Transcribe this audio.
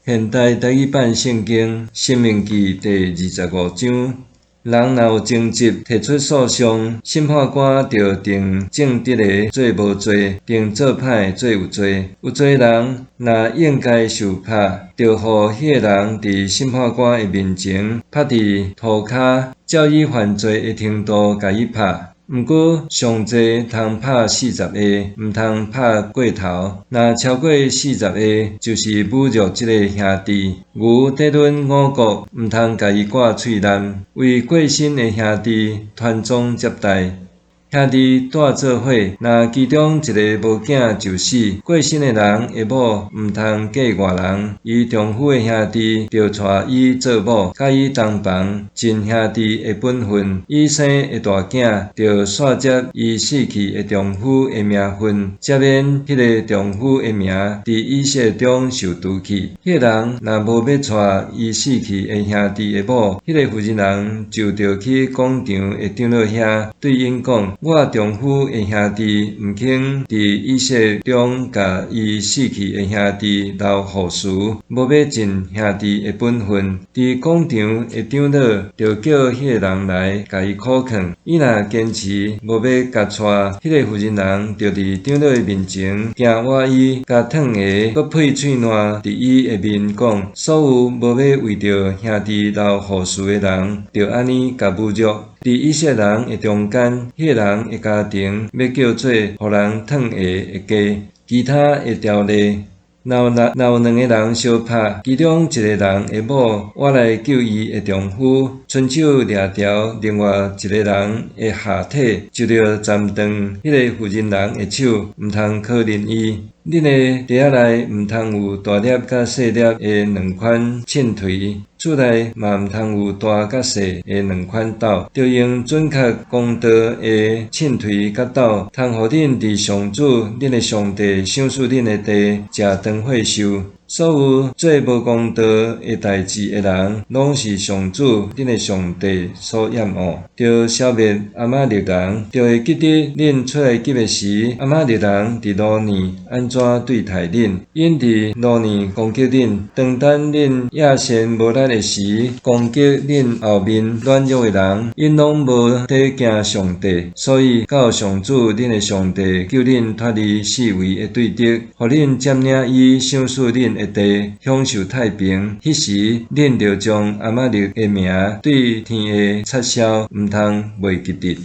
現代台語版聖經《申命記》第25章，人若有爭執，提出訴訟，審判官著定正直的做無罪，定做歹的做有罪。有罪人若應該受拍，著予彼个人佇審判官的面前拍佇塗跤，照伊犯罪的程度共伊拍。毋過上濟通拍四十下，毋通拍過頭。若超過四十下，就是侮辱這个兄弟。牛佇攆五穀，毋通共伊掛喙簞。為過身的兄弟傳宗接代。兄弟蹛做伙，若其中一个無囝就死，過身的人的某毋通嫁外人，伊丈夫的兄弟著娶伊做某，佮伊同房，盡兄弟的本分。伊生的大囝，著煞接伊死去的丈夫的名分，才免彼个丈夫的名佇以色列中受除去。彼个人若無欲娶伊死去的兄弟的某，彼个婦人人就著去廣場的長老遐，對𪜶講：我丈夫的兄弟毋肯佇以色列中共伊死去的兄弟留後嗣，無欲盡兄弟的本分。佇廣場的長老著叫彼个人來，共伊苦勸。伊若堅持無欲共娶，彼个婦人人著佇長老的面前行倚伊，共褪鞋，閣噴喙瀾佇伊的面，講：所有無欲為著兄弟留後嗣的人，著按呢共侮辱。佇以色列人的中間，彼个人的家庭欲叫做予人褪鞋的家。其他的條例，若有兩个人相拍，其中一个人的某倚來救伊的丈夫，伸手掠牢另外一个人的下體，就著斬斷彼个婦人人的手，毋通可憐伊。恁的袋仔內毋通有大粒佮細粒的兩款秤槌，厝內嘛毋通有大佮細的兩款斗，著用準確公道的秤槌佮斗，通予恁佇上主恁的上帝賞賜恁的地，食長歲壽。所有做無公道的代誌的人，攏是上主恁的上帝所厭惡，著消滅亞瑪力人。著會記得恁出埃及的時，亞瑪力人佇路呢按怎對待恁，𪜶佇路呢攻擊恁，當等恁野鉎無力的時，攻擊恁後面軟弱的人，𪜶攏無體驚上帝，所以到上主恁的上帝救恁脫離四圍的對敵，予恁佔領伊賞賜恁的地，享受太平。彼時，恁著將亞瑪力的名對天下擦消，毋通袂記得。